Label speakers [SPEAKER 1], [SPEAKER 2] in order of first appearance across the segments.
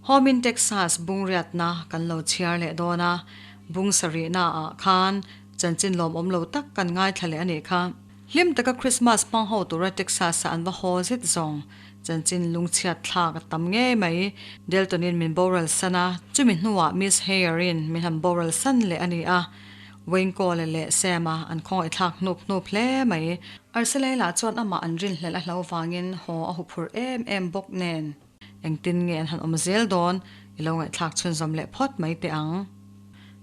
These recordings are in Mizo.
[SPEAKER 1] Home in Texas bungriatna kan lo chhiar leh dawn a, bung sarihna ah khan chanchin lawmawm lo tak kan ngaithla leh a nih kha. Hlim taka Christmas hmang ho tura Texas ah an va haw zet zawng chanchin lungchhiat thlak a tam ngei mai. Delton in min boral san a, chumi hnuah Miss Heyer in min han boral san leh a ni a. Wayne Cole leh Sam a an khawngaih thlak hnup hnup hle mai. Arcelay lah chuan amah an rinhlelh a hlo vangin haw a huphurh em em bawk nen. Engtin nge an han awm zel dawn i lo ngaihthlak chhunzawm leh phawt mai teh ang.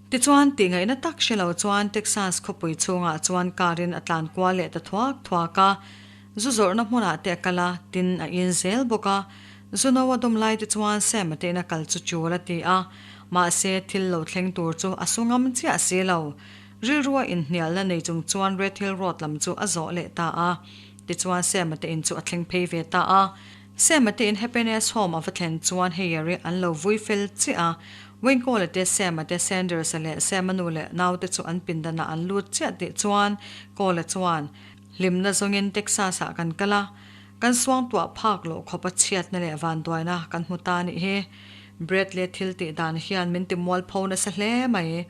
[SPEAKER 1] Tichuan, tih ngaihna tak hre lo chuan Texas khawpui chhungah chuan car in a tlan kual leh ta thuak thuak a. Zu zawrhna hmunah te a kal a, tin a in zel bawk a. Zu no a dawm lai te chuan Sam a te'n a kal chu chul a ti a. Mahse, thil lo thleng tur chu a su ngam chiah si lo. Rilrua inhnialna nei chung chuan Red Hill Road lam chu a zawh leh ta a. Tichuan Sam a te in chu a thleng phei ve ta a. Sam a te in Happiness Home a va thlen chuan Heyer-i an lo vui fel chiah a. Wayne-Cole-a te, Sam a te, Sanders-a leh Sam-a nu leh naute chu an pindanah an lut chiah tih chuan Cole-a chuan, Hlimna zawngin Texas-ah kan kal a, kan suangtuah phak loh khawpa chhiatna leh vanduaina kan hmu ta nih hi. Brad leh thil tih dan hian min ti mualpho nasa hle mai.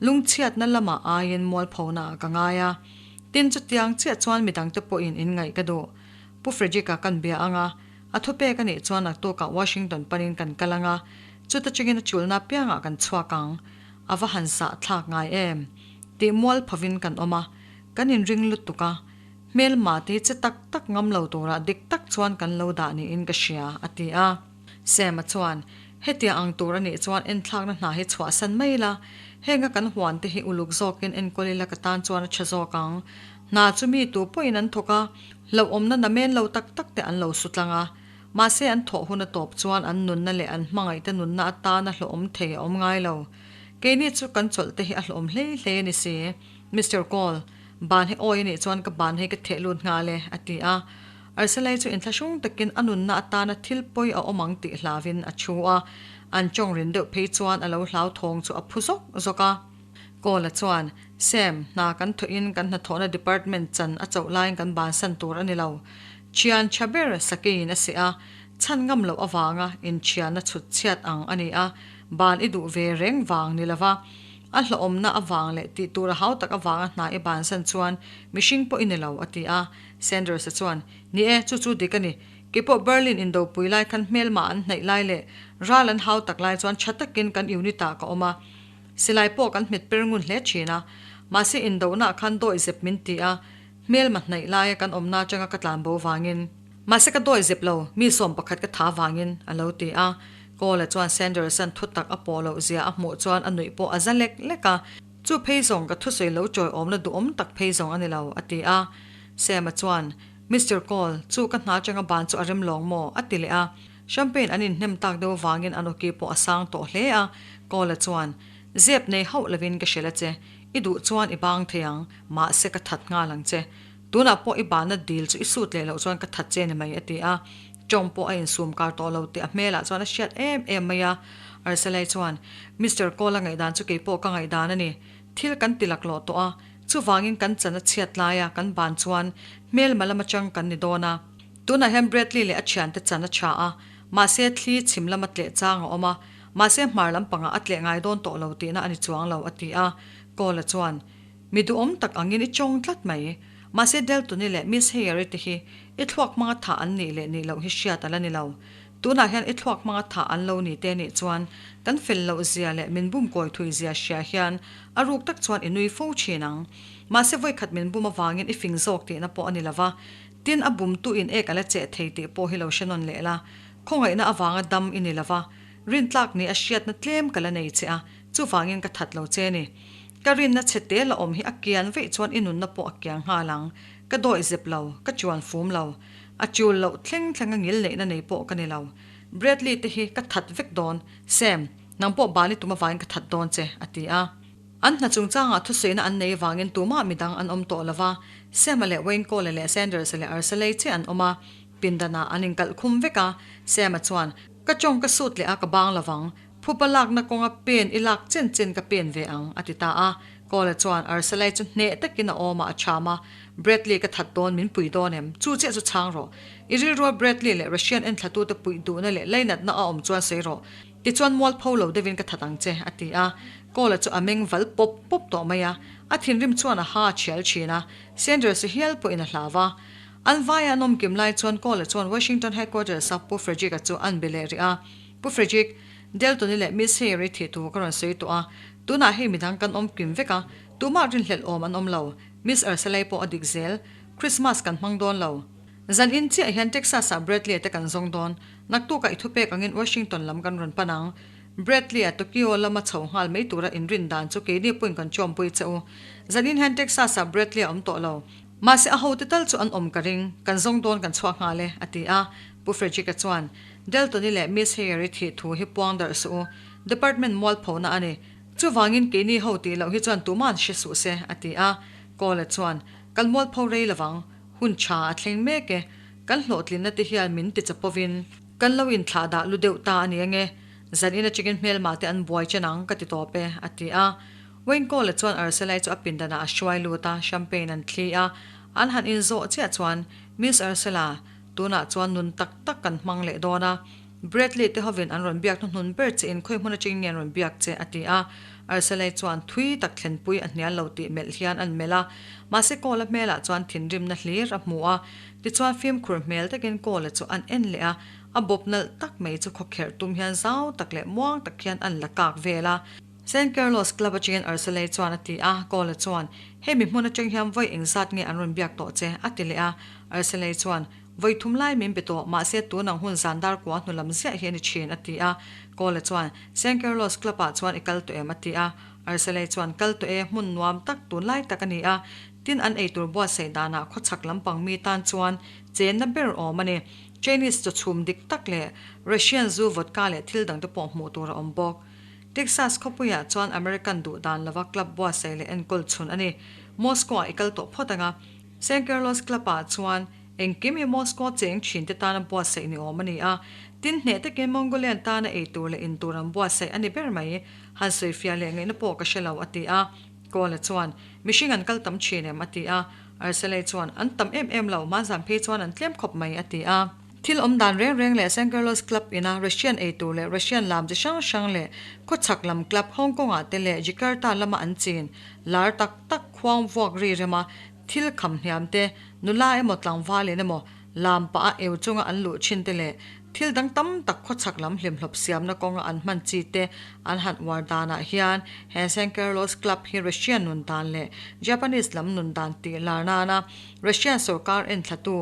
[SPEAKER 1] Lungchhiatna lamah aiin mualphona ah ka ngai a. Tin, chutiang chiah chuan midangte pawhin in ngaih ka duh. Pu Frederick-a kan bia ang a, a thupek a nih chuan naktukah Washington panin kan kal ang a, chuta chungin a chulna piangah kan chhuak ang. A va han sah thlak ngai em? Tih mualphovin kan awm a. Kan inring lutuk a, hmelma te hi che tak tak ngam lo turah dik tak chuan kan lo dah niin ka hria, a ti a. Sam-a chuan, Hetia ang tur a nih chuan enthlakna hna hi chhuahsan mai ila, henga kan huan te hi uluk zawkin enkawl ila ka tan chuan a tha zawk ang. Hna chu mi tu pawhin an thawk a, hlauhawmna namen lo tak tak te an lo su tlang a. Mahse an thawh hun a tawp chuan an nunna leh an hmangaihte nunna atana hlauhawm thei a awm ngai lo. Keini chu kan chawlh te hi a hlauhawm hlei hlei a ni si. Mister Cole, ban hi awi a nih chuan ka ban hei ka theh lut nghal e, a ti a. Arsalai chu inthlahrung takin a nunna atana thil pawi a awm ang tih hlavin a thu a. An tawng rin deuh phei chuan a lo hlauthawng chu a phu zawk zawk a. Cole-a chuan, Sam, hna kan thawhin kan hnathawhna department chan a chauh laiin kan bansan tur a ni lo. Thian tha ber sakeiin a seh a, chhan ngam loh avanga inthianna chhut chhiat ang a ni a, ban i duh ve reng vang ni lova. A hlawhawmna avang leh tih tur a hau tak avanga hna i bansan chuan mihring pawh i ni lo, a ti a. Sanders-a chuan, Ni e, chu chu dik a ni. Keipawh Berlin indopui lai khan hmelma an hnaih lai leh ral an hau tak lai chuan tha takin kan unit-ah ka awm a. Silai pawh kan hmet per ngun hle thin a. Mahse indohnaah khan dawi zep min ti a, hmelma hnaih laia kan awmna atanga ka tlan bo vangin. Mahse ka dawi zep lo, mi 11 ka tha vangin, a lo ti a. Cole-a chuan Sanders-a'n thu tak a pawh loh zia a hmuh chuan a nuih pawh a za lek lek a. Chu phei zawng ka thusawi lo chawiawmna duhawm tak phei zawng a ni lo, a ti a. Sam-a chuan, Mister Cole, chu ka hna atanga ban chu a rem lawng maw? a ti leh a. Champagne an inhnem tak deuh avangin an awki pawh a sang tawh hle a. Cole-a chuan, Zep nei hauh lovin ka hrilh a che. I duh chuan i bang thei ang, mahse ka that nghal ang che. Tunah pawh i banna dil chu i sut leh loh chuan ka that che ni mai, a ti a. Tawng pawh a insum kar tawh lo tih a hmelah chuan a hriat em em mai a. Arcelay chuan, Mister Cole-a ngaihdan chu keipawh ka ngaihdan a ni. Thil kan ti laklawh tawh a, chuvangin kan chan a chhiat laia kan ban chuan hmelma lama chang kan ni dawn a. Tunah hian Bradley leh a thiante chan a tha a, mahse thli chhim lama tleh chang a awm a, mahse hmar lampangah a tleh ngai dawn tawh lo tihna a ni chuang lo, a ti a. Cole-a chuan, Mi duhawm tak angin i chawng tlat mai. Mahse Deltoni leh Miss Heyer-i te hi i thluak hmanga thah an nih leh nih loh hi hriat a la ni lo. Tunah hian i thluak hmanga thah an lo ni te nih chuan kan fel loh zia leh min bum kawi thui zia hria hian a ruk tak chuan i nui fo thin ang. Mahse vawikhat min bum avangin i fing zawk tihna pawh a ni lo va, tin a bumtu in ek a la cheh thei tih pawh hi lo hre nawn leh la. Khawngaihna avanga dam i ni lo va, rintlak ni a hriatna tlem ka la nei che a, chuvangin ka that lo che ni. Ka rinna chhe te la awm hi a kian veih chuan i nunna pawh a kiang nghal ang. Ka dawih zep lo, ka chuan fum lo. A chul loh thleng thleng a ngil neihna nei pawh ka ni lo. Bradley te hi ka that vek dawn. Sam, nang pawh bani tum avangin ka that dawn che, a ti a. An hna chungchangah thusawiina an nei avangin tumah midang an awm tawh lo va. Sam-a leh Wayne Cole-a leh Sanders-a leh Arcelay chiah an awm a. Pindanah an inkalh khum vek a. Sam-a chuan, Ka tawng ka sut leh a ka bang lovang. Phupa lakna kawnga pen i lak chen chen ka pen ve ang, a ti ta a. Cole-a chuan Arcelay chu hneh takin a awmah a cham a, Bradley ka that dawn min pui dawn em? Chu chiah chu chhang rawh. I rilrua Bradley leh Russian enthlatute puih duhna leh lainatna a awm chuan sawi rawh. Tichuan mualpho lo deuhin ka that ang che, a ti a. Kawla chu a meng val pawp pawp tawh mai a. A thinrim chuan a ha a thial thin a. Sanders-i hial pawhin a hlau a. An vaia an awmkim lai chuan Kawla chuan Washington Headquarters-a Pu Frederick-a chu an be leh rih a. Pu Frederick, Delton-i leh Miss Harry thih thu ka rawn sawi tawh a. Tunah hei midang kan awmkim vek a, tumah rinhlelh awm an awm lo. Miss Ursula-i pawh a dik zel. Christmas kan hmang dawn lo. Zan in chiah hian Texas-ah Bradley-a te kan zawng dawn. Naktukah i thupek angin Washington lam kan rawn pan ang. Bradley-a Tokyo lama chho nghal mai tura inrin dan chu keini pawhin kan chawmpui che u. Zan in hian Texas-ah Bradley-a awm tawh lo. Mahse a hote tal chu an awm ka ring. Kan zawng dawn kan chhuak nghal e, a ti a. Pu Frederick-a chuan, Delton-i leh Miss Heyer-i thih thu hi puang darh suh u. Department mualphona a ni. Chuvangin keini ho tih loh hi chuan tuma'n hre suh se, a ti a. Cole-a chuan, Kan mualpho rei lovang. Hun tha a thleng mek e, kan hlawhtlinna te hian min ti chapovin kan lo inthlah dah lu deuh ta a ni ange, zan in atangin hmelmah te an buai chen ang ka ti tawp e, a ti a. Wayne Cole-a chuan Ursula-i chu a pindanah a hruai lut a, champagne an thli a, an han inzawh chiah chuan, Miss Ursula, tunah chuan nun tak tak kan hmang leh dawn a, Bradley te hovin an rawn biak hnuhnun ber che in khawi hmun atangin nge an rawn biak che? a ti a. Arsalai chuan thui tak thlenpui a hnial lo tih melh hian an melh a. Mahse Kawla hmelah chuan thinrimna hlir a hmu a. Tichuan fimkhur hmel takin Kawla chu an en leh a, a bawp nalh tak mai chu khawkherh tum hian zau tak leh muang tak hian an la kak vel a. San Carlos Club atangin Arsalai chuan a ti a. Kawla chuan, Hei mi hmun atang hian vawi engzat nge an rawn biak tawh che? a ti leh a. Arsalai chuan, Vawi thum lai min be tawh, mahse tun ang hun zan dar kua hnu lam ziah hi a ni thin, a ti a. Kawla chuan, San Carlos Club ah chuan i kal tawh em? a ti a. Arsalei chuan, Kal tawh e, hmun nuam tak tun lai tak a ni a, tin an eitur buatsaih danah khawchhak lampang mi tan chuan chenna ber awm a ni. Chinese chaw chhum dik tak leh Russian zu vodka leh thil dangte pawh hmuh tur a awm bawk. Texas khawpuiah chuan American duh dan lova club buatsaih leh enkawl chhun a ni. Moscow ah i kal tawh phawt ang a. San Carlos Club ah chuan Engkim hi Moscow cheng thin te tana buatsaih ni awm a ni a, tin hneh takin Mongolian tana ei tur leh in tur an buatsaih a ni ber mai. Han sawifiah leh ngaihna pawh ka hre lo, a ti a. Kawla chuan, Mihring an kal tam thin em? a ti a. Arsalei chuan, An tam em em lo, hmanzan phei chuan an tlem khawp mai, a ti a. Thil awm dan reng reng leh San Carlos Club ina Russian ei tur leh Russian lam chi hrang hrang leh khawchhak lam club Hong Kong-ah te leh Jakarta lama an chin lar tak tak khuang vuak ri rema Thil kham hniam te, nula emaw tlangval in emaw lam pah a eu chunga an luh thin te leh thil dang tam tak khawchhak lam hlimhlawp siamna kawnga an hman chi te an han uar danah hian he San Carlos Club hi Russian nun dan leh Japanese lam nun dan tih lar nana Russian sorkar enthlatu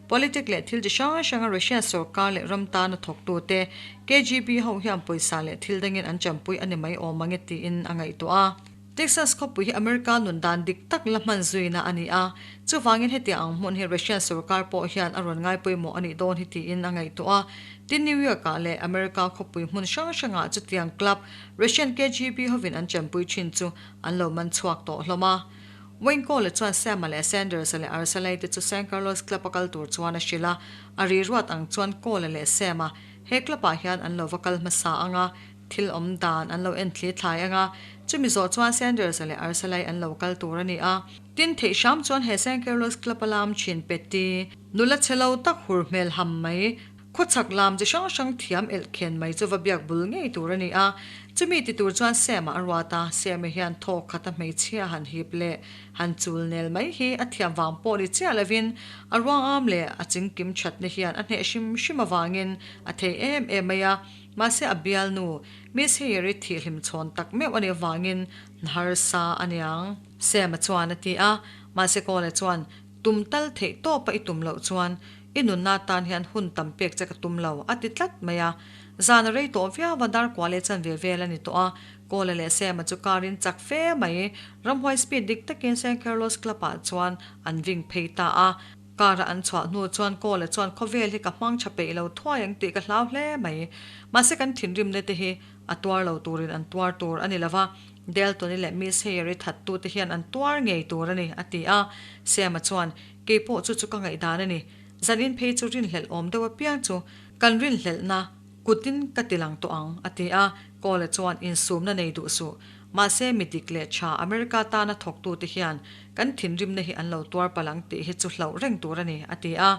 [SPEAKER 1] politic leh thil chi hrang hranga Russian sorkar leh ram tana thawktu te KGB ho hian pawisa leh thil dangin an champui a ni mai awm ang e tiin a ngaihtuah a. Texas khawpui hi America nun dan dik tak la hman zuina a ni a, chuvangin hetiang ang hmun hi Russian sorkar pawh hian a rawn ngai pawimawh a nih dawn hi tiin a ngaihtuah a. Tin, New York-ah leh America khawpui hmun hrang hrangah chutiang club Russian KGB hovin an chanpui thin chu an lo man chhuak tawh hlawm a. Wayne Cole-a chuan Sam-a leh Sanders-a leh Arsalai te chu San Carlos Club-a kal tur chuan a hrilh a, a ri ruat ang chuan Cole-a leh Sam-a he club-ah hian an lo va kal hmasa ang a, Thil awm dan an lo en thli thlai ang a, chumi zawh chuan Sanders-a leh Arsalai an lo kal tur a ni a. Tin, theih hram chuan he San Carlos Club-a lam thin Petty, nula chhe lo tak hur hmel ham mai, khawchhak lam chi hrang hrang thiam elh khen mai chu va biak bul ngei tur a ni a. Chumi ti tur chuan Sam-a a ruat a, Sam-a hian thawk khat a hmeichhia han hip leh han chul nel mai hi a thiam vang pawh ni chiah lovin a ruangam leh a chingkim thatna hian a hneh hrim hrim avangin a thei em em mai a. Mahse a bialnu, Miss Heyeri thih hlim chhawn tak meuh a nih avangin harsa a niang. Sam-a chuan a ti a, mahse Kawla chuan, Tum tal theih tawpa i tum loh chuan i nunna tan hian hun tam pek che ka tum lo, a ti tlat mai a. Zan a rei tawh viau a, dar kua leh chanve vel a ni tawh a, Kawla leh Sam-a chu car-in chak fe mai, ramhuai speed dik takin San Carlos Club-ah chuan an ving phei ta a. Car a an chhuah hnu chuan Kawla chuan khawvel hi ka hmang tha peih lo thuai ang tih ka hlau hle mai. Mahse kan thinrimna te hi a tuar lo turin an tuar tur a ni lo va, Deltoni leh Miss Heyeri thattu te hian an tuar ngei tur a ni, a ti a. Sam-a chuan, Keipawh chu chu ka ngaihdan a ni. Zanin phei chu rinhlelh awm deuh apiang chu kan rinhlelhna kutin ka ti lang tawh ang, a ti a. Kawla chuan, Insumna nei duh suh. Mahse mi dik leh tha America tana thawktute hian kan thinrimna hi an lo tuar palh ang tih hi chu hlauh reng tur a ni, a ti a.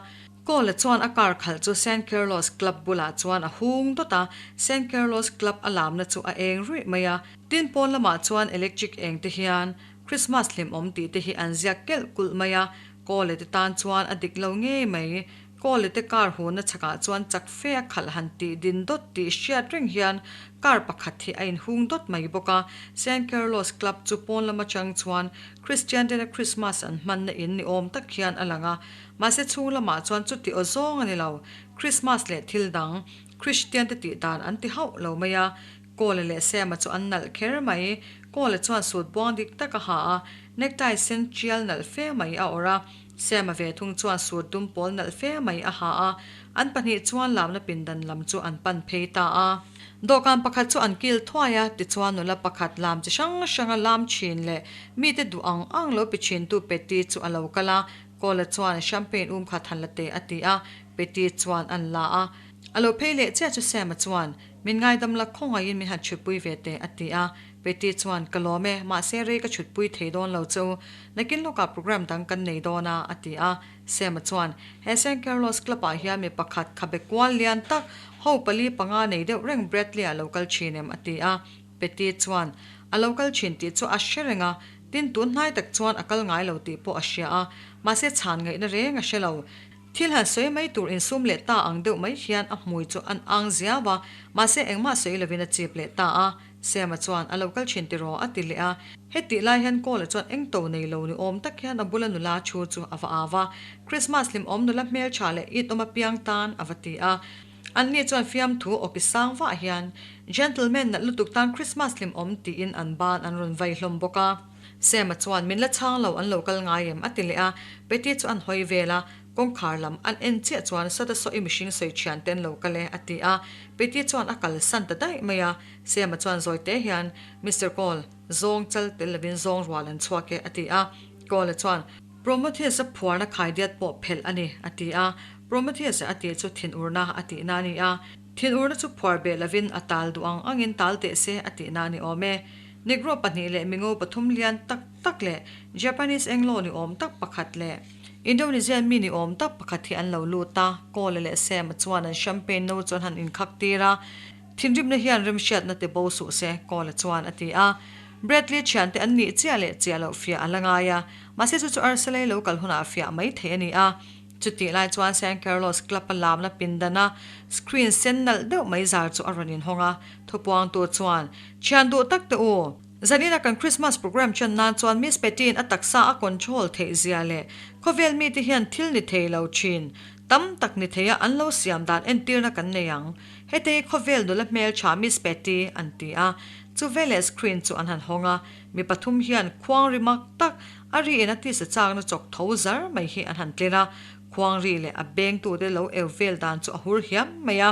[SPEAKER 1] Cole-a chuan a car khalh chu San Carlos Club bulah chuan a hung dawt a, San Carlos Club a lamna chu a eng ruih mai a. Tin, pawn lamah chuan electric eng te hian Christmas hlimawm tih te hi an ziak kelh kulh mai a, Cole-a te tan chuan a dik lo ngei mai. Cole-a te car hunna chhakah chuan chak fe a khalh han tih din dawt tih hriat reng hian car pakhat hi a inhung dawt mai bawk a. San Carlos Club chu pawn lam atang chuan Christian tena Christmas an hmanna in ni awm tak hian a lang a. Mahse chhung lamah chuan chuti aw zawng a ni lo. Christmas leh thil dang Christian te tih dan an ti hauh lo mai a. Cole leh Sam-a chu an nalh kher mai. Cole chuan suit buang dik tak a ha a, necktie sen tial nalh fe mai a awrh a. Sam-a ve thung chuan suit dum pawl nalh fe mai a ha a. An pahnih chuan lamna pindan lam chu an pan phei ta a. Dawhkan pakhat chu an kil thuai a, tichuan nula pakhat lam chi hrang hranga lam thin leh mite duh ang ang lo pe thintu Patty chu a lo kal a. Cole chuan champagne um khat han la teh a ti a, Patty chuan an la a. A lo phei leh chiah chu Sam-a chuan, Min ngaidam la khawngaihin min han chhutpui ve teh a ti a. Patty chuan, Ka lawm e, mahse rei ka chhutpui thei dawn lo chu. Nakin lawkah program dang kan nei dawn a, a ti a. Sam-a chuan, He San Carlos Club-ah hian mi pakhat khabe kual lian tak, ho pali panga nei deuh reng Bradley-a lo kal thin em? a ti a. Patty chuan, A lo kal thin tih chu a hre reng a, tin tun hnai tak chuan a kal ngai lo tih pawh a hria a, mahse chhan ngaihna reng a hre lo. Thil han sawi mai tur insum leh ta ang deuh mai hian a hmui chu an ang ziau a, mahse engmah sawi lovin a chip leh ta a. Sam-a chuan, A lo kal thin tiraw? a ti leh a. Hetih lai hian Cole-a chuan eng to nei lo ni awm tak hian a bula nula thu chu a va au a. Christmas hlimawm nula hmeltha leh it awm apiang tan a va ti a. Anni chuan fiamthu awki sang vah hian, Gentleman nalh lutuk tan Christmas hlimawm tiin an ban an rawn vai hlawm bawk a. Sam-a chuan, Min la chhang lo, an lo kal ngai em? a ti leh a. Betty chu an hawi vel a, kawngkhar lam an en chiah chuan Sawta saw i mihring sawi thian te an lo kal e, a ti a. Betty chuan a kalsan ta daih mai a. Sam-a chuan zawi te hian, Mister Cole, zawng chal tel lovin zawng rual an chhuak e, a ti a. Cole-a chuan, Prometheus-a phuarna khaidiat pawh phelh a ni, a ti a. Prometheus-a a tih chu thinurna a tihna a ni a. Thinurna chu phuar beh lovin a tal duh ang angin tal teh se a tihna a ni awm e. Negro pahnih leh mingo pathum lian tak tak leh Japanese Anglo ni awm tak pakhat leh Indonesian mi ni awm tak pakhat hi an lo lut a, Cole leh Sam-a chuan an champagne no chu an han inkhak tir a, Thinrimna hian remhriatna te bo suh se, Cole chuan a ti a. Bradley thiante an nih chiah leh chiah loh fiah a la ngai a, mahse chu chu Arcelay lo kal hunah fiah mai thei a ni a. Chutih lai chuan San Carlos Club a lamna pindana screen sen nalh deuh mai zar chu a rawn inhawng a, thupuangtu chuan, Thian duh tak teh u! Zanina kan Christmas program chan nan chuan Miss Patty-in a taksa a control theih zia leh khawvel mite hian thil ni thei lo thin tam tak ni theia an lo siam dan entirna kan nei ang. Hetei khawvel nula hmeltha Miss Patty an ti a, chu veleh screen chu an han hawng a, mi pathum hian khuang ri mak tak A ri in a tisa chakna chawk tho zar mai hi an han tlen a, khuang ri leh a bengtute lo eu vel dan chu a hur hiam mai a.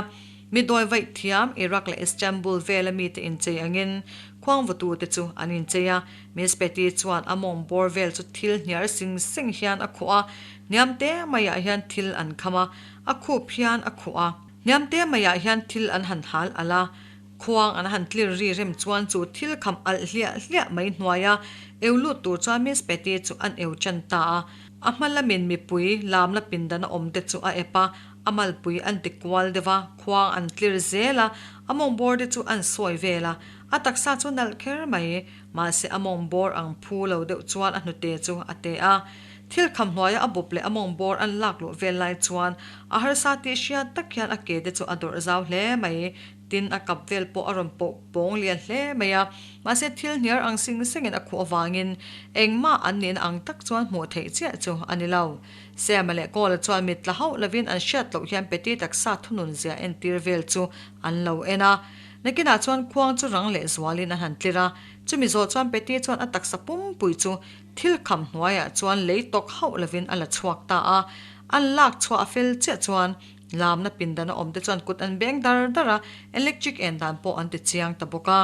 [SPEAKER 1] Mi dawi vaih thiam Iraq leh Istanbul vela mite inchei angin khuang vawtute chu an inchei a. Miss Patty chuan a mawng bawr vel chu thil hniar sing sing hian a khuh a, hniam te maiah hian thil an kham a, a khup hian a khuh a. Hniam te maiah hian thil an han hal alh a. Khuang an han tlir ri rem chuan chu thil kham alh hliah hliah mai hnuaia eu lut tur chuan Miss Patty chu an eu chan ta a. A hma lamin mipui lamna pindan a awm te chu a ep a, a malpui an ti kual deuh a, khuang an tlir zel a, a mawng bawr te chu an sawi vel a. A taksa chu nalh kher mai, mahse a mawng bawr ang phu lo deuh chuan a hnute chu a te a. Thil kham hnuaia a bawp leh a mawng bawr an lak luh vel lai chuan a harsa tih hriat tak hian a ke te chu a dawrh zau hle mai. Tin, a kap vel pawh a rawn pawh pawng lian hle mai a, mahse thil hniar ang sing sengin a khuh avangin engmah an nihna ang tak chuan hmuh theih chiah chu a ni lo. Sam-a leh Cole-a chuan mit tla hauh lovin an hriat loh hian Patty taksa thunun zia entir vel chu an lo en a. Nakinah chuan khuang chu rang leh zualin an han tlir a, chumi zawh chuan Patty chuan a taksa pumpui chu thil kham hnuaiah chuan lei tawk hauh lovin a la chhuak ta a. An lak chhuah a fel chiah chuan Lamna pindana awmte chuan kut an beng dar dar a, electric en dan pawh an ti chiang ta bawk a.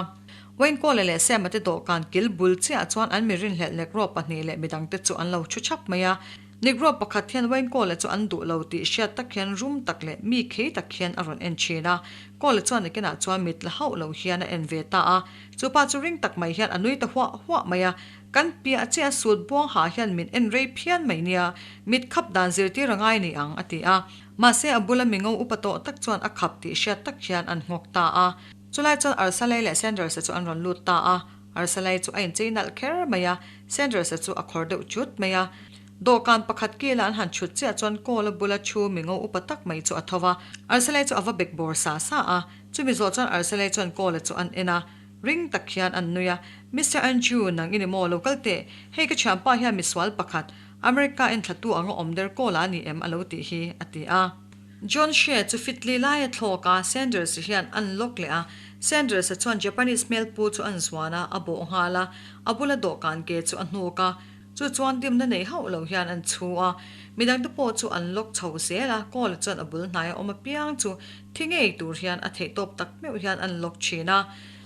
[SPEAKER 1] Wayne Cole leh Sam-a te dawhkan kil bul chiah chuan an mi rinhlelh Negro pahnih leh midangte chu an lo thu chhap mai a. Negro pakhat hian Wayne Cole-a chu an duh lo tih hriat tak hian rum tak leh mi khei tak hian a rawn en thin a. Cole-a chuan nakinah chuan mit la hauh lo hian a en ve ta a. Chu pa chu ring tak mai hian a nui ta huah huah mai a. Kan piah chiah sut buang ha hian min en rei phian mai nia, mit khap dan zirtir a ngai ni ang, a ti a. Mahse a bula mingo upa tawh tak chuan a khap tih hriat tak hian an nghawk ta a. Chulai chuan Arsalei leh Sanders-a chu an rawn lut ta a. Arsalei chu a inchei nalh kher mai a, Sanders-a chu a khawr deuh chut mai a. Dawhkan pakhat kila an han chhut chiah chuan Cole-a bula thu mingo upa tak mai chu a tho va. Arsalei chu a va bek bawr sa sa a. Chumi zawh chuan Arsalei chuan Cole-a chu an en a. Ring tak hian an nui a, Mister Andrew, nang i ni maw? Lo kal teh. Hei ka thianpa hian misual pakhat, America enthlatu anga awm der kawl a ni em a lo tih hi, a ti a. John Shea chu fitli lai a thlawk a, Sanders hian an lock leh a. Sanders-a chuan Japanese hmelpu chu an zuan a, a bawh nghal a, a bula dawhkan ke chu a hnuk a. Chu chuan dimna nei hauh lo hian an chhu a, midangte pawh chu an lock chho zel a, Cole chuan a bul hnaia awm apiang chu thi ngei tur hian a theihtawp tak meuh hian an lock thin a.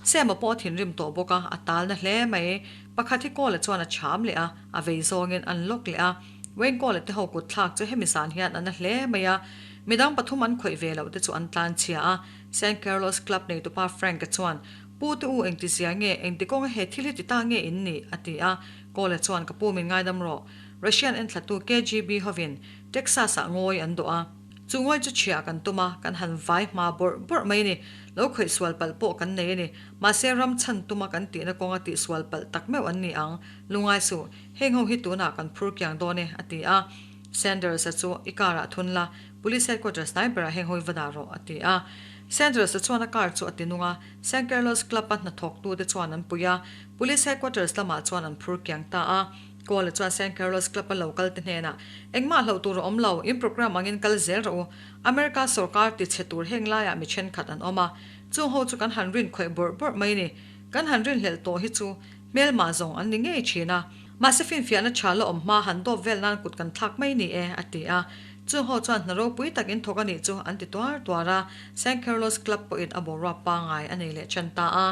[SPEAKER 1] Sam-a pawh a thinrim tawh bawk a, a talna hle mai. Pakhat hi Cole chuan a cham leh a, a vei zawngin an lock leh a. Wayne Cole te ho kut thlak chu hemi zan hian a na hle mai a, midang pathum an khawih ve loh te chu an tlan chhia a. San Carlos Club neitupa Frank-a chuan, Pu te u engtizia nge, engti kawnga he thil hi ti ta nge in nih? a ti a. Cole chuan ka pu min ngaidam rawh. Russian enthlatu KGB hovin Texas-ah ngawi an dawh a. Chu ngawi chu chhiah kan tum a, kan han vai hma bawrh bawrh mai ni. Lo khawih sual palh pawh kan nei a ni. Mahse ram chhan tuma kan tihna kawnga tihsual palh tak meuh an ni ang. Lungai suh, heng ho hi tunah kan phur kiang dawn e, a ti a. Sanders-a chu i car-ah thun la, Police headquarters hnai berah heng ho hi va dah rawh, a ti a. Sanders-a chuan a car chu a ti nung a, San Carlos Club-a hnathawktute chuan an pui a, Police headquarters lamah chuan an phur kiang ta a. Cole-a chuan San Carlos Club-a lo kalte hnenah, Engmah hlauh tur a awm lo, in program angin kal zel rawh u. America sorkar ti chhe tur heng laiah mi thenkhat an awm a, chung ho chu kan han rin khawih bawrh bawrh mai ni. Kan han rinhlelh tawh hi chu hmelmah zawng an ni ngei thin a. Mahse finfiahna tha la awm hma han dawp vel nan kut kan thlak mai ni e, a ti a. Chung ho chuan hna ropui tak in thawk a nih chu an ti tuar tuar a, San Carlos Club pawhin a boruak pangngai a nei leh ṭan ta a.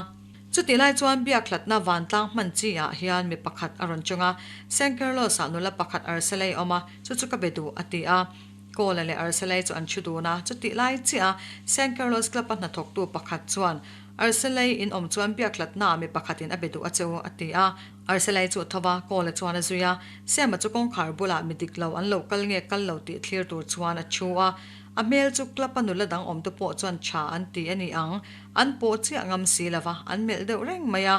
[SPEAKER 1] Chutih lai chuan biak hlatna vantlang hman chi ah hian mi pakhat a rawn chawng a, San Carlos ah nula pakhat Arcelay awm a, chu chu ka be duh a ti a. Cole-a leh Arcelay chu an chhu dun a, chutih lai chiah a San Carlos Club a hnathawktu pakhat chuan Arcelay in awm chuan biak hlatna ah mi pakhatin a be duh a che u a ti a. Arcelay chu a tho va, Cole-a chuan a zui a, Sam-a chu kawngkhar bulah mi dik lo an lo kal nge kal lo tih thlir tur chuan a thu a. A hmel chu club a nula dang awm te pawh chuan tha an ti a ni ang, an pawh chiah ngam si lo va, an melh deuh reng mai a.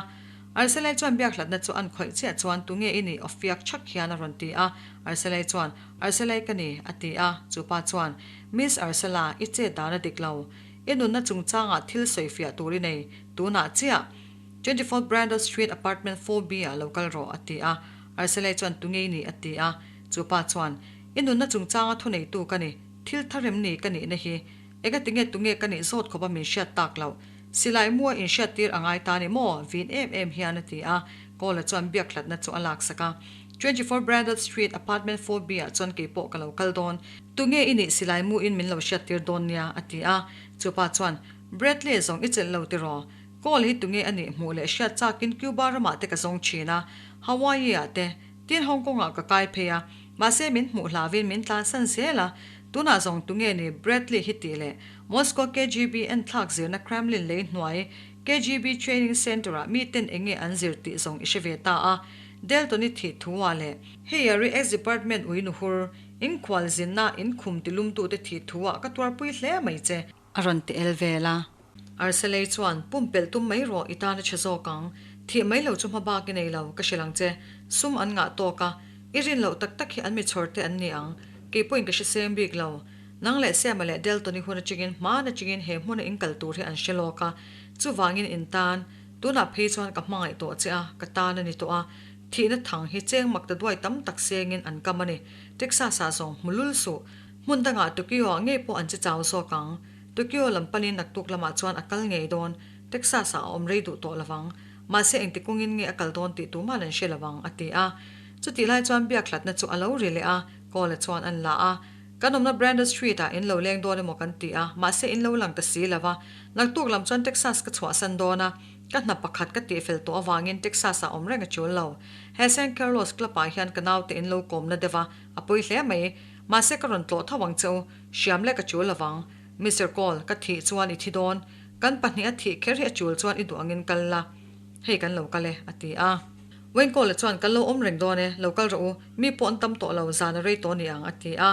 [SPEAKER 1] Arcelay chuan biak hlatna chu an khawih chiah chuan tunge i nih aw fiak chhak hian a rawn ti a. Arcelay chuan, Arcelay ka ni, a ti a. Chu pa chuan, Miss Arcela, i chet dan a dik lo. I nunna chungchangah thil sawifiah tur i nei, tunah chiah. 24 Brandon Street Apartment 4B ah lo kal rawh, a ti a. Arcelay chuan tunge i nih? a ti a. Chu pa chuan, I nunna chungchanga thuneitu ka ni, thil tharem ni ka nihna hi. Ega tinge tunge ka nih zawt khawpa min hriat tak loh? Silai mua inhriattir a ngai ta ni maw? Vin em em hian a ti a. Kawla chuan biak hlatna chu a laksak a. 24 Brandon Street Apartment 4B ah chuan keipawh ka lo kal dawn. Tunge i nih silai mu in min lo hriattir dawn nia, a ti a. Chu pa chuan, Bradley zawng i chelh lo tiraw? Kawl hi tunge a nih hmuh leh hriat chakin Cuba ramah te ka zawng thin a, Hawaii ah te, tin Hong Kong ah ka kai phei a, mahse min hmuh hlauhin min tlansan zel a, tunah zawng tunge ni Bradley hi tih leh Moscow KGB enthlak zirna Kremlin lei hnuai KGB Training Centre ah miten enge an zir tih zawng i hre ve ta a, Delton i thih thu ah leh hei a ri ex department ui nuhur inkhual zinna inkhum tilumtute thih thu ah ka tuarpui hle mai che. A rawn ti el vel a. Arcelei chuan, Pumpelh tum mai rawh, i tan a chhe zawk ang. Thih mai lo chu hma bak i nei lo, ka hrilh ang che. Sum an ngah tawk a, i rin loh tak tak hi an mi chhawr te an ni ang. Kei pawhin ka hre seng bik lo. Nang leh Sema leh Delton i hun atangin hman atangin he hmuna in kal tur hi an hre lawk a. Chuvangin in tan, tunah phei chuan ka hmangaih tawh che a, ka tan a ni tawh a. Thihna thang hi cheng mak ta duai tam tak sengin an kam a ni. Texas-ah zawng hmu lul suh. Hmun dangah Tokyo-ah ngei pawh an che chau zawk ang. Tokyo lam panin naktuk lamah chuan a kal ngei dawn. Texas-ah a awm rei duh tawh lovang. Mahse engti kawngin nge a kal dawn tih tuman an hre lovang, a ti a. Chutih lai chuan biak hlatna chu a lo ri leh a, Cole-a chuan an la a. Kan awmna Brandon Street-ah in lo leng dawn emaw kan ti a, mahse in lo lang ta si lo va. Naktuk lam chuan Texas ka chhuahsan dawn a. Ka hna pakhat ka tihfel tawh avangin Texas ah awm reng a chul lo. He San Carlos Club ah hian ka naute in lo kawmna deuh a, a pawi hle mai. Mahse ka rawn tlawh tho ang che u, hriam lek a chul lovang. Mister Cole, ka thih chuan i thi dawn. Kan pahniha thih kher hi a chul chuan i duh angin kal la. Hei kan lo kal e, a ti a. Wayne Cole-a chuan, Kan lo awm reng dawn e, lo kal rawh u, mi pawh an tam tawh lo, zan a rei tawh ni ang, a ti a.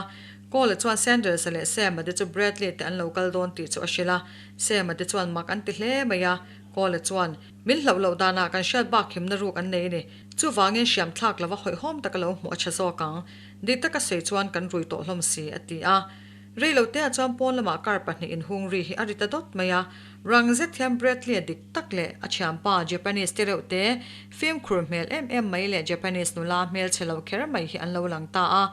[SPEAKER 1] Cole-a chuan Sanders-a leh Sam-a te chu Bradley te an lo kal dawn tih chu a hrilh a. Sam-a te chuan mak an ti hle mai a. Cole-a chuan, Min hlauh loh danah kan hriat bak himna ruk an nei a ni. Chuvangin hriam thlak lova hawihhawm taka lo hmuh a tha zawk ang. Dik taka sawi chuan kan rui tawh hlawm si, a ti a. Rei lo teah chuan pawn lamah car pahnih inhung ri hi a ri ta dawt mai a. Rang zet hian Bradley-a dik tak leh a thianpa Japanese te reuh te, fimkhur hmel em em mai leh Japanese nula hmel chhe lo kher mai hi an lo lang ta a.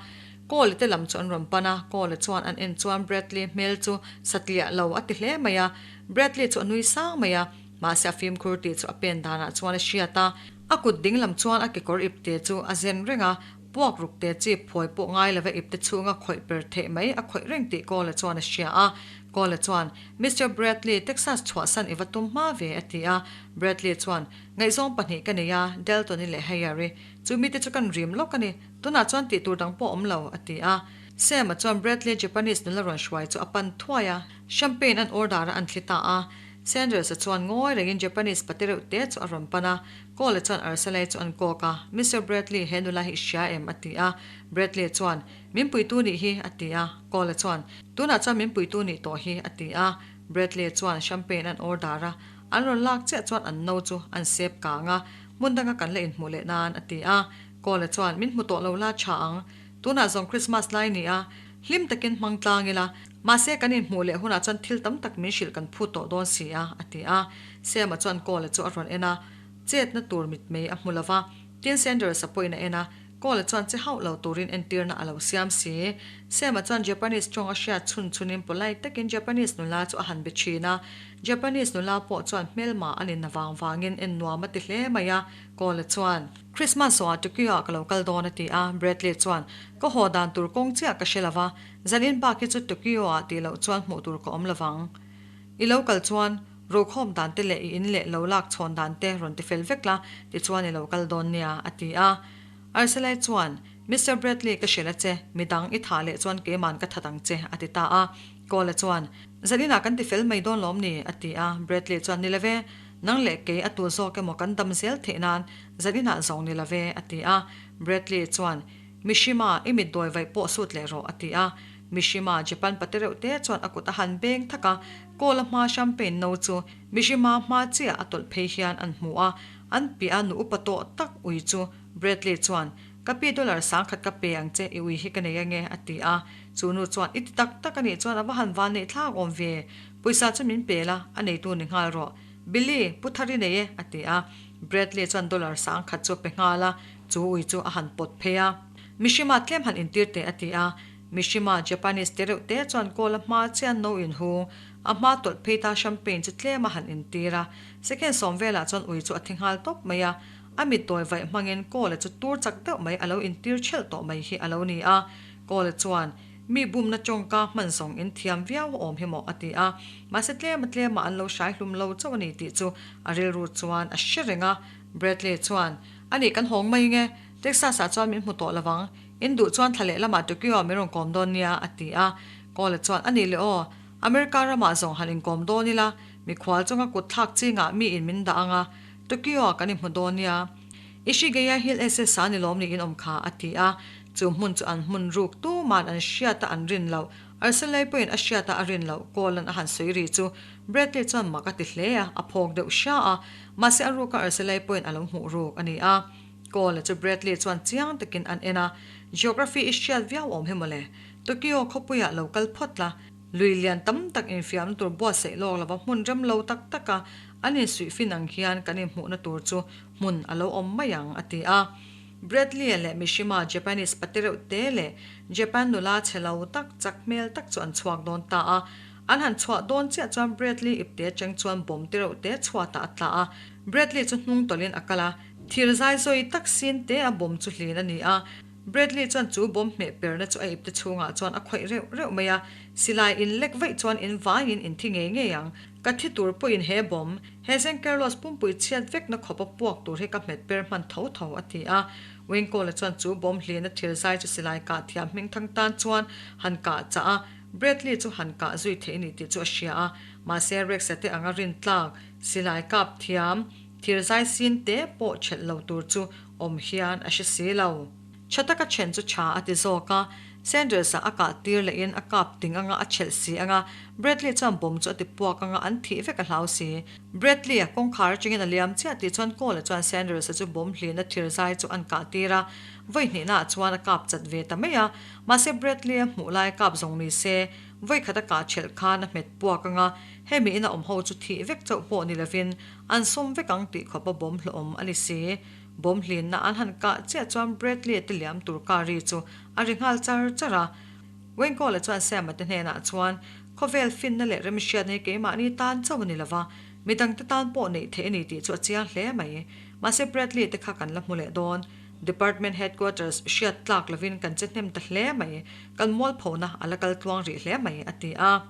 [SPEAKER 1] Cole te lam chu an rawn pan a, Cole chuan an en chuan Bradley hmel chu satliah lo a ti hle mai a. Bradley chu a nui sang mai a, mahse a fimkhur tih chu a pen danah chuan a hriat a. A kut ding lam chuan a kekawr ipte chu a zen reng a, Puak ruk te chi phawi pawh ngai lova ipte chhunga khawih per theih mai a khawih reng tih Cole chuan a hria a. Cole chuan, Mister Bradley, Texas chhuahsan i va tum hma ve, a ti a. Bradley chuan, Ngaihzawng pahnih ka nei a, Dalton-i leh Heyer-i. Chu mite chu kan rim lawk a ni. Tunah chuan tih tur dang pawh awm lo, a ti a. Sam-a chuan Bradley Japanese nula rawn hruai chu a pan thuai a. Champagne an order a an thli ta a. Sanders-a chuan ngawi rengin Japanese pate reuh te chu a rawn pan a. Cole chuan Arsalai chu an kawk a, Mister Bradley, he nula hi i hria em? a ti a. Bradley chuan, Min puitu nih hi, a ti a. Cole chuan, Tunah chuan min puitu nih tawh hi, a ti a. Bradley chuan champagne an order a, an rawn lak chiah chuan an no chu an sep kang a, hmun danga kan la inhmuh leh nan, a ti a. Cole chuan, Min hmu tawh lo la tha ang. Tunah zawng Christmas lai ni a, hlim takin hmang tlang ila, mahse kan inhmuh leh hunah chuan thil tam tak min hrilh kan phut tawh dawn si a, a ti a. Sam-a chuan Cole-a chu a rawn en a, chetna tur mitmei a hmu lo va. Tin, Sanders-a pawhin a en a, Cole-a chuan che hauh lo turin entirna a lo siam si. Sam-a chuan Japanese tawng a hriat chhun chhunin polite takin Japanese nula chu a han be thin a. Japanese nula pawh chuan hmelma a ninna vang vangin en nuam a ti hle mai a, Cole-a chuan. Christmas zawhah Tokyo-ah ka lo kal dawn a ti a, Bradley chuan, Ka haw dan tur kawng chiah ka hre lo va, zanin bak hi chu Tokyo-ah tih loh chuan hmuh tur ka awm lo vang. I lo kal chuan rokhawm dan te leh i in leh lo lak chhawn dan te rawn ti fel vek la, tichuan i lo kal dawn nia, a ti a. Arsalai chuan, Mister Bradley ka hrilh a che, midang i thah leh chuan keiman ka that ang che, a ti ta a. Cole-a chuan, Zaninah kan ti fel mai dawn lawm ni? a ti a. Bradley chuan, Ni love, nang leh kei a tu zawk emaw kan dam zel theih nan zaninah zawng ni love, a ti a. Bradley chuan, Mishima, i mit dawi vaih pawh sut leh rawh, a ti a. Mishima, Japan pate reuh te chuan a kut a han beng thak a, Cole-a hma champagne no chu Mishima hma chiah a tawlh phei hian an hmu a. An piah a nu upa tawh tak ui chu Bradley chuan, Ka pi dollar sangkhat ka pe ang che, i ui hi ka nei ange, a ti a. Chu nu chuan, I ti tak tak a nih chuan a va han van neih thlak awm ve. Pawisa chu min pe la, a neitu ni nghal rawh. Billy, pu thar i nei e, a ti a. Bradley chuan dollar sangkhat chu a pe nghal a, chu ui chu a han pawt phei a. Mishima tlem han intir teh, a ti a. Mishima, Japanese te reuh te chuan kawl a hma chian no inhung, a hma tawlh phei ta champagne chu tlem a han intir a. Second sawm velah chuan ui chu a thi nghal tawp mai a. A mitdawi vaih hmangin Kawla chu tur chak deuh mai a lo intir ṭhelh tawh mai hi a lo ni a. Kawla chuan, Mi bumna tawngka hman zawng in thiam viau awm hi maw? a ti a. Mahse tlema tlema an lo hrai hlum lo chauh a ni tih chu a rilru chuan a hre reng a. Bradley chuan, A nih kan hawng mai nge? Texas-ah chuan min hmu tawh lo vang. In duh chuan thla leh lamah Tokyo-ah min rawn kawm dawn nia, a ti a. Kawla chuan, A nih le aw, America ramah zawng han inkawm dawn ila, mikhual chunga kut thlak chingah mi in min dah ang a, Tokyo-ah kan inhmu dawn nia. Ishigeya Hill SS a ni lawm niin awm kha, a ti a. Chu hmun chu an hmun ruk tuman an hriat a an rin loh. Arsalai pawhin a hriat a a rin loh Cole-a'n a han sawi ri chu Bradley chuan mak a ti hle a, a phawk deuh hria a. Mahse a ruka Arsalai pawhin a lo hmuh ruk a ni a. Cole-a chu Bradley chuan chiang takin an en a, Geography i hriat viau awm hi mawle. Tokyo khawpuiah lo kal phawt la. Lui lian tam tak infiamna tur buatsaih lawk lova hmun rem lo tak taka an insuihfin ang hian kan inhmuhna tur chu hmun a lo awm mai ang, a ti a. Bradley-a leh Mishima Japanese pate reuh te leh Japan nula chhe lo tak, chak hmel tak chu an chhuak dawn ta a. An han chhuah dawn chiah chuan Bradley ipte atang chuan bawm te reuh te chhuatah a tla a. Bradley chu hnung tawlhin a kal a, thir zai zawi tak sin te a bawm chu hlin a ni a. Bradley chuan chu bomb hmeh perna chu a ipte chhungah chuan a khawih reuh reuh mai a, silai in lek vaih chuan in vaiin in thi ngei ngei ang. Ka thi tur pawhin he bomb, he San Carlos pumpui chhiat vekna khawpa puak tur hi ka hmet per hman tho tho, a ti a. Wingkawla chuan chu bomb hlina thil zai chu silai kah thiam hming thang tan chuan han kah chah a, Bradley chu han kah zui theih a ni tih chu a hria a, mahse Rex-a te anga rin tlak silai kap thiam thir zai sin te pawh chelh lo tur chu awm hian a hre si lo. Tha taka then chu tha a ti zawk a, Sanders-a a kah tir lehin a kap ting anga a chelh si anga, Bradley chuan bomb chu a ti puak anga an thih vek a hlau si. Bradley-a kawngkhar atangin a liam chiah tih chuan Cole-a chuan Sanders-a chu bomb hlihna thir zai chu an kah tir a, vawi hnihnaah chuan a kap chat ve ta mai a. Mahse Bradley-a hmuh lai kap zawng ni se, vawi khat a kah chelh khan a hmet puak anga, hemi ina awm ho chu thih vek chauh pawh ni lovin an sawm vek ang tih khawpa bomb hlawhawm a ni si. Bomb hlinna an han kah chiah chuan Bradley-a te liam tur car ri chu a ri nghal char char a. Wayne-Cole-a chuan Sam-a te hnenah chuan, Khawvel finna leh remhriatna hi keimahni tan chauh a ni lova, midangte tan pawh neih theih a ni tih chu a chiang hle mai. Mahse Bradley te kha kan la hmu leh dawn. Department Headquarters hriat tlak lovin kan che hnem ta hle mai. Kan mualphona a la kal tluang rih hle mai, a ti a.